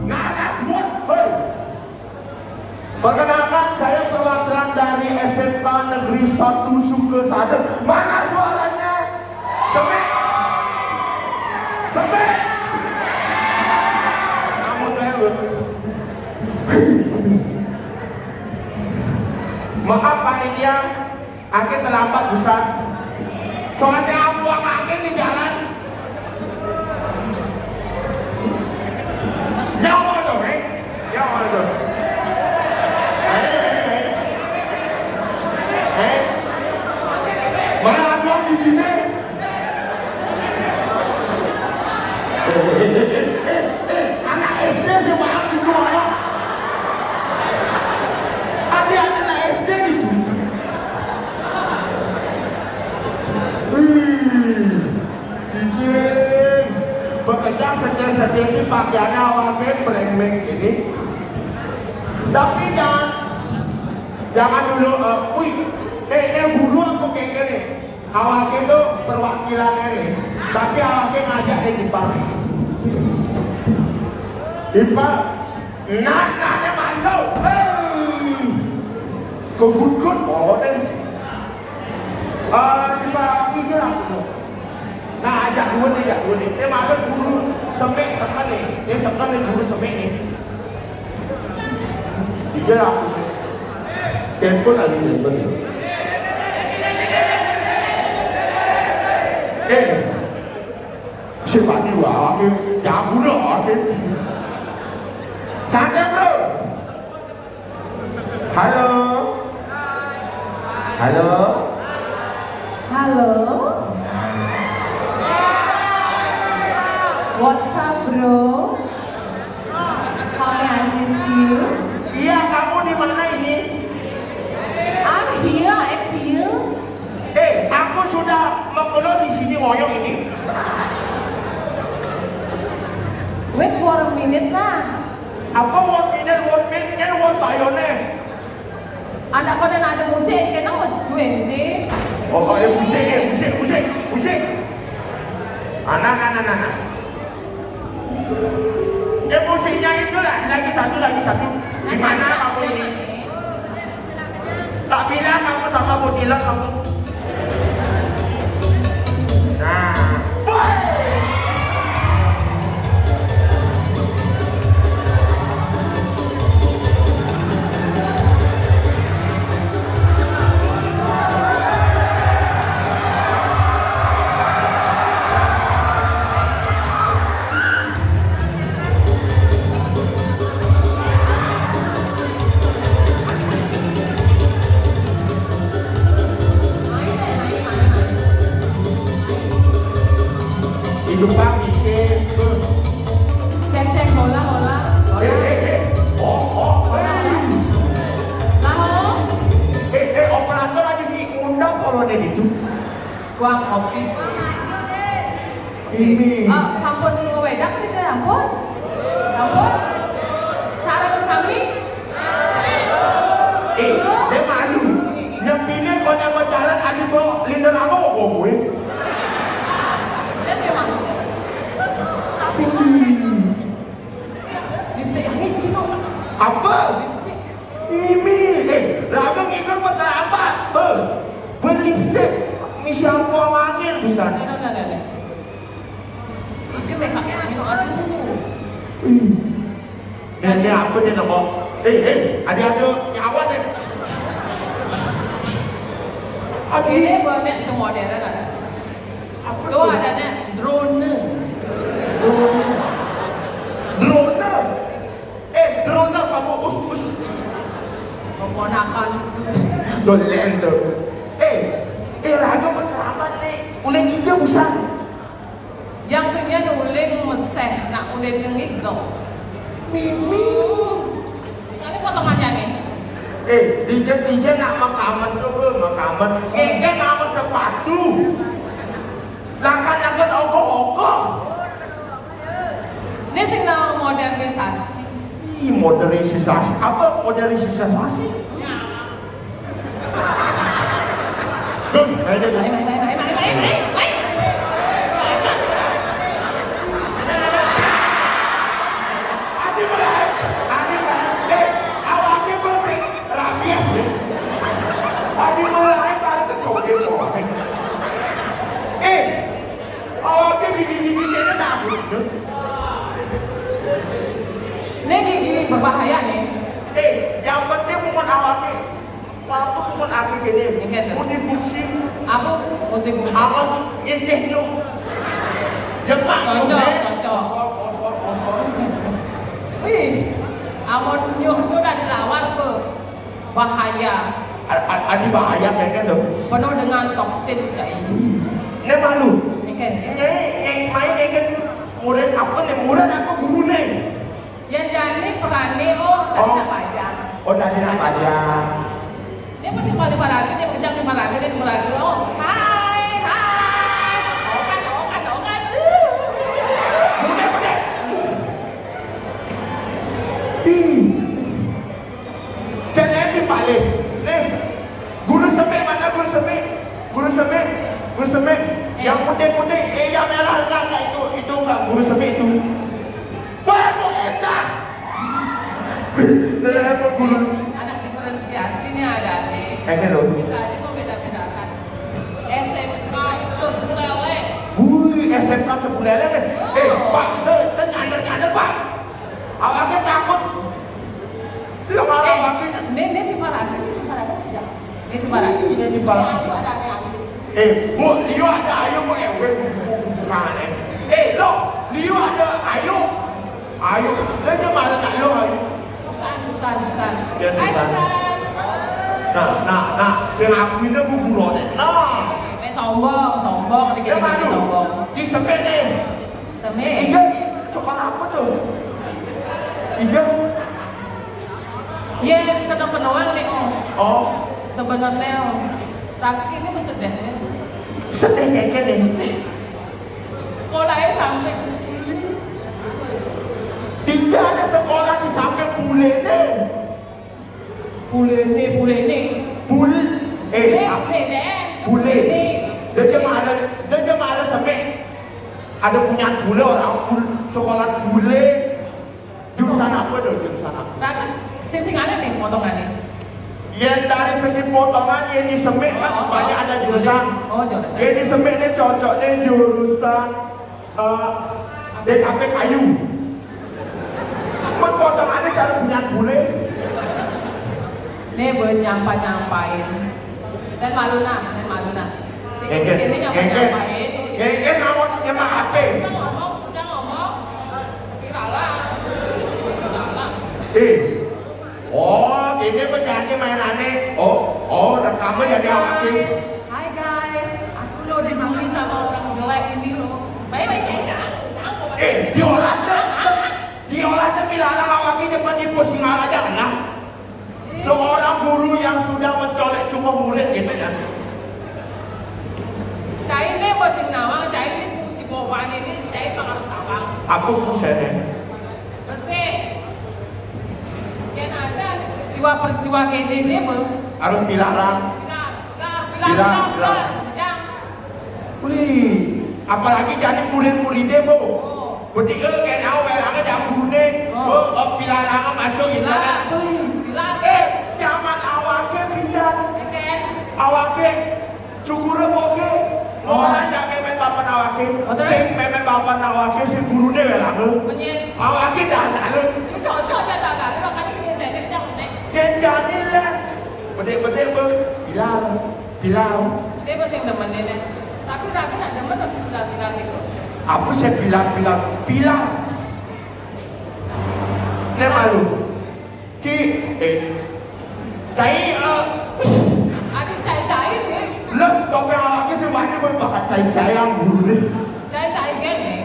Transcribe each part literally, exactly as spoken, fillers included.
Nanas mut, hei. Perkenalkan, saya perwakilan dari S M K Negeri Satu Sukesaden. Mana suaranya? Semek. Semek. Kamu tuh, ya, maaf, panitia, Ake terlambat besar. Soalnya ambuang angin di jalan. Nyawa tuh, eh? Nyawa tuh. Eh, eh, eh. Eh? Malah ambuang di sini. Anak S D sih banyak gitu, ya. Adik-adik anak S D gitu. Wih, izin. Bekerja setir-setir di pakaiannya awake brengmeng ini. Tapi jangan, jangan dulu, eh, wih, eh, ini guru aku kayak gini. Awake tuh perwakilannya nih, tapi awake ngajak nih Ipar. Ipar, nah, nanya malu, hei, kegut-gut, oh deh. Ah, Ipar, aku itu lah, aku tuh. Nah, ajak dua nih, ajak dua nih. Dia makan guru, semek, sekan nih. Dia sekan nih, guru semek nih. Iya, aku. Telepon lagi, telepon. Eh, si Pak Iwa, oke. Jago lah, oke. Santai, bro. Halo. Halo. Halo. What's up, bro? How may I assist you? Iya, kamu di mana ini? I'm here, I'm here. Eh, aku sudah mengulur di sini ngoyong ini. Wait for a minute lah. Apa one minute, one minute, kan one tayo nih. Anak kau dah ada musik, kena swing deh. Oh, oh, eh, musik, eh, musik, musik, musik. Anak, anak, anak, anak. Eh, musiknya itu lah, lagi satu, lagi satu. Di mana kamu ini? Tak bilang kamu sama Botilan kamu. Nah. Hidup pagi ke. Cek, cek, hola, hola. Eh, eh, eh. Oh, oh, oh. Laho. Eh, eh, operator aja diundang kalau ada gitu. Kuang kopi. Ini. Ah, sampun ngewedak nih, sampun? Sampun? Sareng sami? Eh, dia malu. Nyempine kok nyapa jalan, adi bawa linda lama kok kowe. Dia memang. Tapi lipstick ini cino. Apa? Ini, eh, lama ngikut terlambat. Be, beli lipstick. Misi aku angin bisa. Ini, ini, ini. Itu makeup yang, aduh. Nenek apa dia nama? Eh, eh, ada-ada nyawa deh. Aduh. Ini banyak semua daerah kan? Apa tuh? Tuh adanya drone. Drone. Drone. Eh, drone kamu us, us. Keponakan. Tuh, lendo. Eh, eh, raga materaman nih. Uleng hijau usah. Yang tu nyan uling meseh nak uling ngigo. Mimi. Ini potongannya nih. Eh, D J, D J nak makaman tu, bro, makaman. Ngeke ngaman sepatu. Lakan-lakan ogoh-ogoh. Ini sing nang modernisasi. Ih, modernisasi. Apa modernisasi? Terus, aja dulu. Mai, mai, mai, mai, mai, mai, mai. Dasar. Bahaya nih. Eh, yang penting bukan awake. Walaupun bukan aki gini. Ingat tuh. Multifungsi. Apa multifungsi? Apa? Ngeceh nyok. Jemak nyok, cocok, eh. Cocok. Wih, amun nyuh itu udah dilawan tuh. Bahaya. A-, a-, adi bahaya kayaknya tuh. Penuh dengan toksin, Cai. Ini malu. Ini kan, ya? Ini, ini main ini kan murid apa nih? Murid apa guru nih? Yang jani perani, oh, tadi nak bajang. Oh, tadi nak bajang. Dia pasti paling parani, dia kejang di parani, dia di parani. Oh, hai, hai. Oh, kan, oh, kan, oh, kan. Mudah, mudah. Ih. Jangan di balik. Nih. Guru semik mana guru semik? Guru semik, guru semik. Yang putih-putih, eh, yang merah enggak, enggak itu, itu enggak guru semik itu. Wah, kok enak? Kenapa guru? Ada diferensiasinya, ada nih. Ini loh. Kita aja mau beda-bedakan. S M K Sebuleleng. Wih, S M K Sebuleleng, eh. Eh, Pak, eh, eh, nyadar-nyadar, Pak. Awaknya takut. Lo malah eh, wakil. Ini, ini di Paraga, ini di Paraga tidak. Ini di Paraga. Ini di Paraga. Ini ada, ada, ada. Eh, bu, Lio ada ayo, bu, eh, bu, bu, bu, bu, mana? Eh, lo, Lio ada ayo. Ayo, dia aja malah tak lo ayo. Susan, Susan, Susan. Ya, hai, Susan. Susan. Nah, nah, nah, sing aku ini bu, bu, lo deh. Nah. Eh, sombong, sombong, dikit-dikit sombong. Di semen nih. Teme. Ijah, sekolah apa tuh? Ijah? Iya, kena-kena nih, oh. Oh. Sebenarnya, oh. Tapi ini mah sedih, ya. Sedih kayak gini. Sekolahnya sampai bule. Ijah ada sekolah di samping bule nih. Bule nih, bule nih. Bule. Eh, bule, ah, bule deh. Bule. Bule. Dia cuma ada, dia cuma ada semek. Ada punya bule orang bul-, sekolah bule. Jurusan apa tuh, jurusan apa? Nah, kan sing ada nih potongannya. Yang dari segi potongan yang di semek kan oh, oh, banyak ada jurusan. Oh, jurusan. Yang di semek ini cocoknya jurusan, eh, D K P kayu. Pun potongannya cara punya bule. Nih buat nyampa-nyampain. Dan malu nah, dan malu nah. Ngeket, ini nyampa ngeket. Nyampa ini. Ngeket awak nyemak H P. Bisa ngomong, bisa ngomong. Viral lah. Viral lah. Eh. Oh, ini penyanyi mainannya. Oh, oh, rekaman ya dia. Hai guys, hai guys. Aku lo dibully sama orang jelek ini lo. Baik-baik aja. Eh, diolah deh. Diolah deh, bilang awak ini cepat dipusing aja kena. Seorang guru yang sudah mencolek cuma murid gitu ya. Cai ini masih nawang, cai ini fungsi bawaan ini, cai pang harus tawang. Apa fungsinya? Bersih. Yang ada peristiwa-peristiwa kayak ini, ini, Bu. Harus dilarang. Bilang, bilang, bilang, bilang, bilang, bilang. Bilang. Wih, apalagi jadi murid-muridnya, Bu. Oh. Berdiri kayak nawa, elangnya jago nih. Oh. Bu, oh, bilang masuk internet. Bilang. Wih. Bilang. Eh, zaman awaknya pindah. Ya kan? Awaknya cukur boke. Oh. Orang jak memet papan awaknya. Oh, terus? Sing memet papan awaknya, sing gurunya elangnya. Bener. Awaknya dah lalu. Cocok aja dah lalu, makanya dia jadi yang nih. Yang jadi lah. Bedek-bedek, Bu. Bilang. Pilar. Dia masih demen ini. Tapi lagi nak demen masih pilar-pilar itu. Apa saya pilar-pilar? Pilar. Ini malu. Ci, eh. Cai, eh. Ada cai-cai ni. Plus, topeng awaknya semuanya berbakat cai-cai yang dulu ni. Cai-cai kan ni.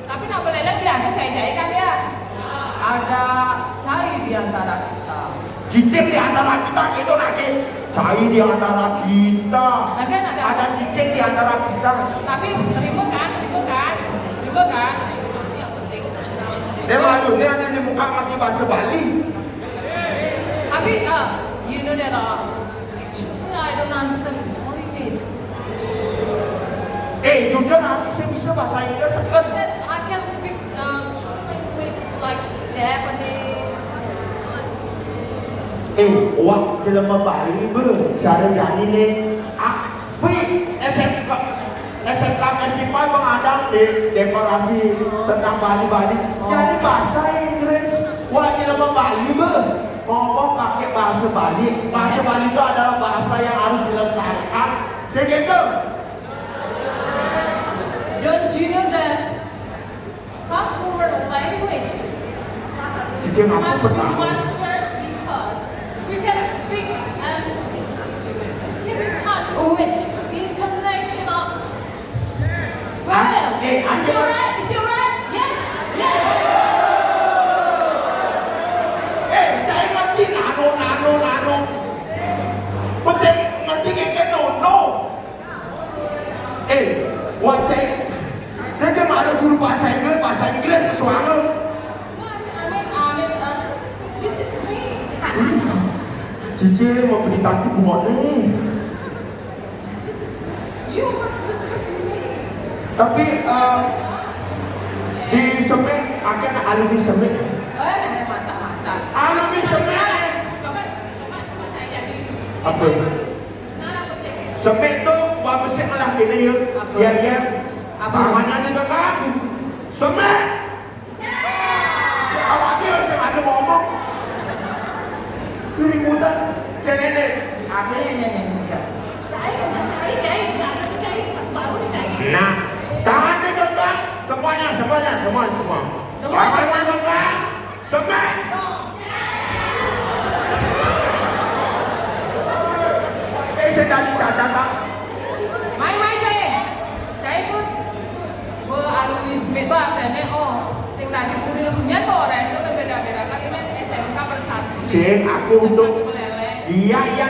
Tapi nak beleleng biasa cai-cai kan dia. Ada cai di antara kita. Cicing di antara kita gitu lagi. Cai di antara kita. Lagi ada. Ada cicing di antara kita. Tapi terima kan, terima kan, terima kan. Ini yang penting. Dia malu, dia ada di muka mati bahasa Bali. Tapi, uh, you know that, uh, actually, I don't understand what it is. Eh, jujur, aku sih bisa bahasa Inggris kan. That I can speak, uh, some languages like Japanese. Eh, wak jelema Bali, Bu, cara jadi nih. Ah, wih, S M K, S M K Festival mengadang di dekorasi tentang Bali-Bali. Jadi bahasa Inggris. Wak jelema Bali. Bahasa Bali, bahasa Bali itu adalah bahasa yang harus dilestarikan. Saya gitu. Don't you know that some foreign languages Cici ngaku must be pernah. Mastered because we can speak and give it touch with international. Well, Eh, is it right? Is it right? Yes, yes. Eh, cai ngerti nano, nano, nano. Kok saya ngerti kayak no, no. Eh, wah cai. Dia cuma ada guru bahasa Inggris, bahasa Inggris suara. No, I mean, I mean, I mean, uh, this is, this is me. Cici mau beli taktik buat nih. This is, you must respect me. Tapi eh, di semen, akan alumni semen. Oh, ya, masak-masak. Alumni semen nih. Coba, coba, coba saya jadi. Apa? Nah, apa sih? Semen tuh waktu saya malah gini ya. Apa? Iya, iya. Apa? Pamannya di tengah. Semen. Ya, awalnya saya ada ngomong. Keributan. Cenene. Aku Ini, ini, ini, ini. Cai, cai, cai, cai, baru cai. Nah, tangan digenggam, semuanya, semuanya, semua, semua. Semua, Tangan semua. Digenggam, semen. Eh, saya tadi cacat, Pak. Mai, mai, cai. Cai pun. Wah, alumni semen tuh artinya, oh, sing tadi punya punya tuh orang itu berbeda-beda kan ini S M K bersatu. Sing, aku untuk Meleleh. Iya, iya.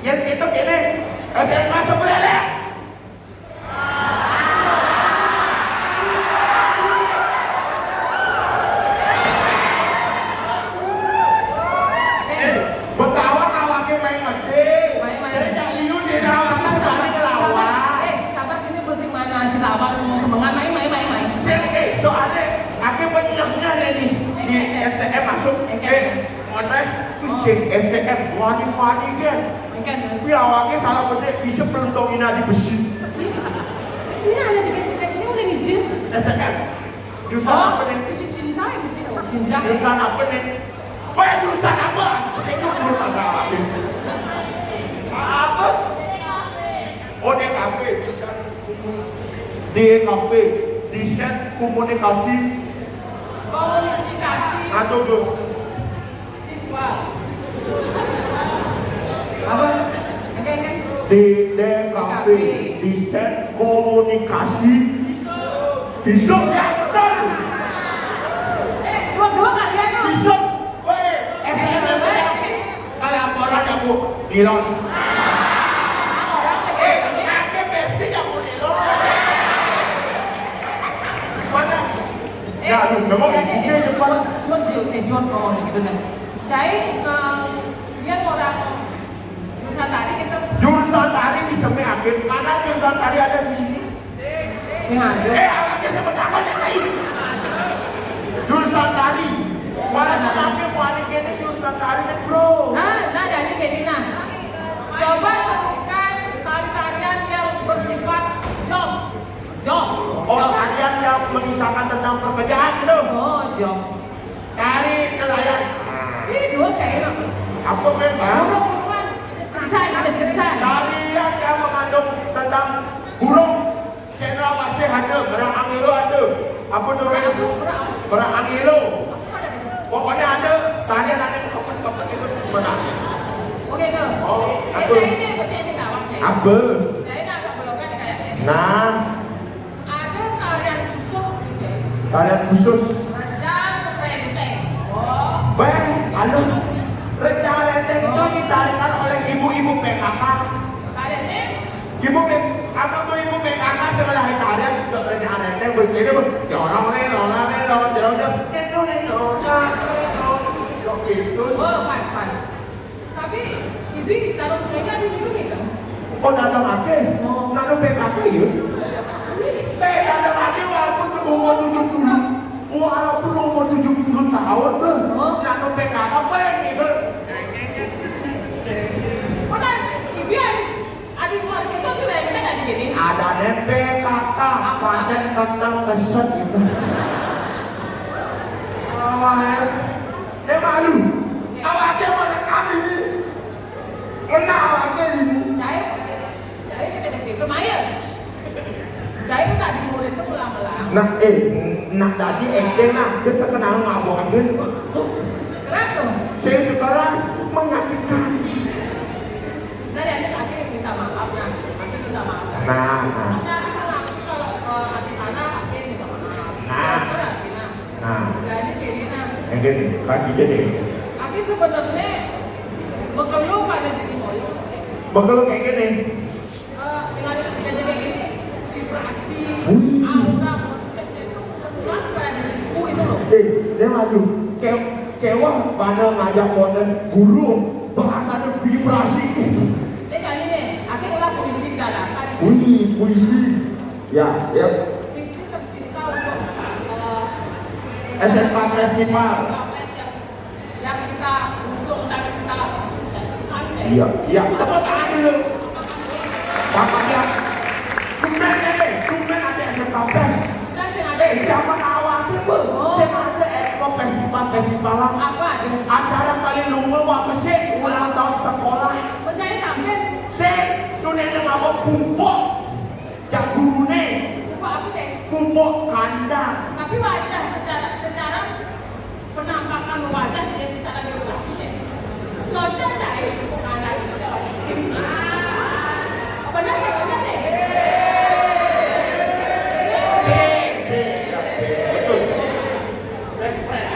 Yang itu gini, S M K Sebelelek. Eh, Betawa awake main gede. Main, main. Jadi cak liu dia awake sebalik ngelawan. Eh, sabar ini pusing mana si lawak semua semengan main main main main. Sing, eh, soalnya aku penyaknya nih di, di S T M masuk. Eh, ngetes, kucing S T M, wani-wani kan. Mungkin terus. Kuwi awake salah gede bisa pelentongin adi besi. Ini ada juga juga ini udah ngijin. S T M. Jurusan apa nih? Bisa cinta, bisa cinta. Jurusan apa nih? Wah, jurusan apa? Itu belum ada. Ah, apa? Oh, D K V, desain komu-, D K V, desain komunikasi. Komunikasi Atau belum? siswa. Apa? Oke, oke. Di D K V, desain komunikasi. Bisa ya, betul. Eh, dua-dua kalian tuh. Bisa. Weh, S T M apa ya? Kalau laporan aku, Nilon. Eh, pakai pasti aku Nilon. Mana? Ya, lu memang Eh, eh, dia eh, depan. Sun, Sun, eh, Sun, oh, gitu deh. Cai, eh, dia orang jurusan tari gitu. Jurusan tari di Semeakin. Mana jurusan tari ada di sini? Sing ada. Eh, awaknya siapa takut ya tadi? Jurusan tari. Walaupun aku mau ada kene jurusan tari nih, bro. Nah, nah, jadi gini nah. Coba sebutkan tari-tarian yang bersifat job. Job. Oh, Job. Tarian yang mengisahkan tentang pekerjaan gitu. Oh, job. Tari nelayan. Ini dua cai. Apa memang? Bukan, bukan. Bisa, habis bisa. Tarian yang mengandung tentang burung. Cendrawasih ada, berang angelo ada. Apa tuh? Berang apa? Berang apa? Berang angelo. Apa ada di Pokoknya ada tarian, ada yang topet-topet itu. Mana? Oke, go. Oh, Eh, apa? Cai ini pasti saya tahu, Cai. Apa? Cai ini agak belok kan kayaknya. Nah, Ada tarian khusus gitu. tarian khusus. Rejang renteng. Oh. Weh, anu, rejang renteng itu ditarikan oleh ibu-ibu P K K. Tariannya Ibu P-, apa tuh ibu P K K sebelah tarian, rejang renteng begini, Bu. Ya orang nih, orang nih, orang nih, orang nih, orang nih, orang nih, orang nih. Kok gitu? Oh, pas, pas. Tapi itu taruh saya di dulu gitu. Oh, datang aja. Nanu P K K ya? Eh, datang aja walaupun umur tujuh puluh. Walaupun umur tujuh puluh tahun, Bu. Nanu P K K apa yang gitu? Pernah ibu habis ada keluarga itu tuh renteng ada gini. Ada P K K, panen kentang keset gitu. Awal ya. Eh, malu. Awal dia mau rekam ini. Nah, eh, nah tadi ente nah, dia sekenal ngabokin. Keras tuh. Saya sekeras menyakitkan. Nah, ya, ini Aki minta maaf, nah. Aki minta maaf. Nah, nah, Ada Aki kalau eh, Aki salah, Aki minta maaf. Nah. Benar, Aki, nah. Nah, Jadi gini, nah. Yang gini, kaki jadi. Aki sebenarnya bekerja pada diri koyo. Bekerja kayak gini. Eh, dengan kerja kayak gini, vibrasi, Wih. Aura positifnya itu keren. Uh, itu loh. Eh, dia maju. Ke, kewah pada ngajak kontes guru, bahasanya vibrasi. Dia kali ini, Aki ngeliat puisi dadakan. Wih, puisi. Ya, ya. Puisi tercinta untuk eh, S M K Festival. Fest yang, yang kita usung dan kita sukses sekali, Cek. Iya, iya. Tepuk tangan dulu. Cakep ya. Tumben eh, tumben ada S M K Fest. Kita sih ada Eh, zaman awal tuh, Bu. Saya ada eh, mau festival-festivalan. Apa ada? Acara paling lupa waktu sih ulang tahun sekolah. Mencari tampil. Saya tuh nenek ngomong pupuk. Jak gurune, Buku apa, Cek? pupuk kandang. Tapi wajah secara secara penampakan wajah jadi secara biografi, Cek. Cocok, Cek. Buku kandang itu ada wajah. Benar sih, benar sih. Sik, sik, sik. Betul. Best friend.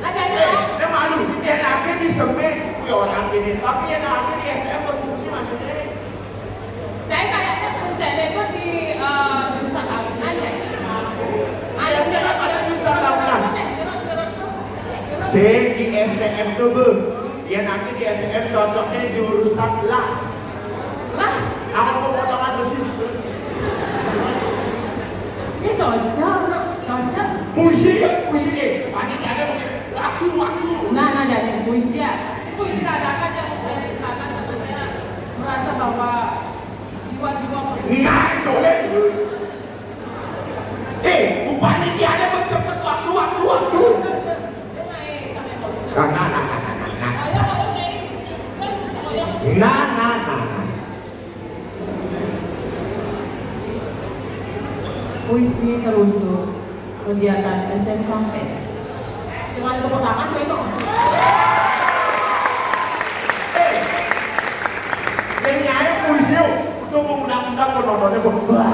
Nah, jadi Eh, dia malu. Dia lagi di semen, wih orang ini. Tapi yang lagi di S M berfungsi maksudnya. Saya kayaknya kunsene itu di eh, jurusan tahunan, Cek. Ada nggak ada jurusan tahunan? Sik di S T M tuh, Bu. Dia nanti di S T M cocoknya jurusan las. Las, Apa pemotongan besi? ini cocok, no. Cocok. Puisi ya, puisi ya. Panitianya mungkin waktu, waktu. Nah, nah, jadi puisi ya. Ini puisi dadakan yang saya ciptakan karena saya merasa bahwa jiwa-jiwa Nah, coba. Eh, panitianya mau cepet waktu, waktu, waktu. Dia naik sampai emosi. Nah, nah, nah, nah, nah, nah, nah. Ayo, ayo, naik. Kan cocok ya. Nah, nah, nah, nah. Puisi teruntuk kegiatan S M K Fest. Cuman tepuk tangan, Beno. Eh, yang nyari puisi, untuk mengundang-undang penontonnya, Bu. Wah.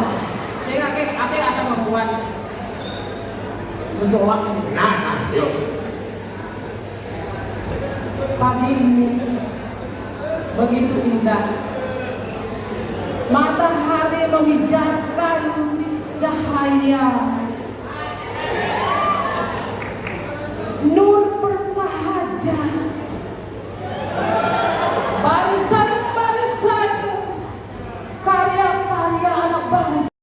Saya kakek, kakek akan membuat mencolok. Nah, nah, yuk. Pagi ini begitu indah. Matahari memijarkan cahaya. Nur bersahaja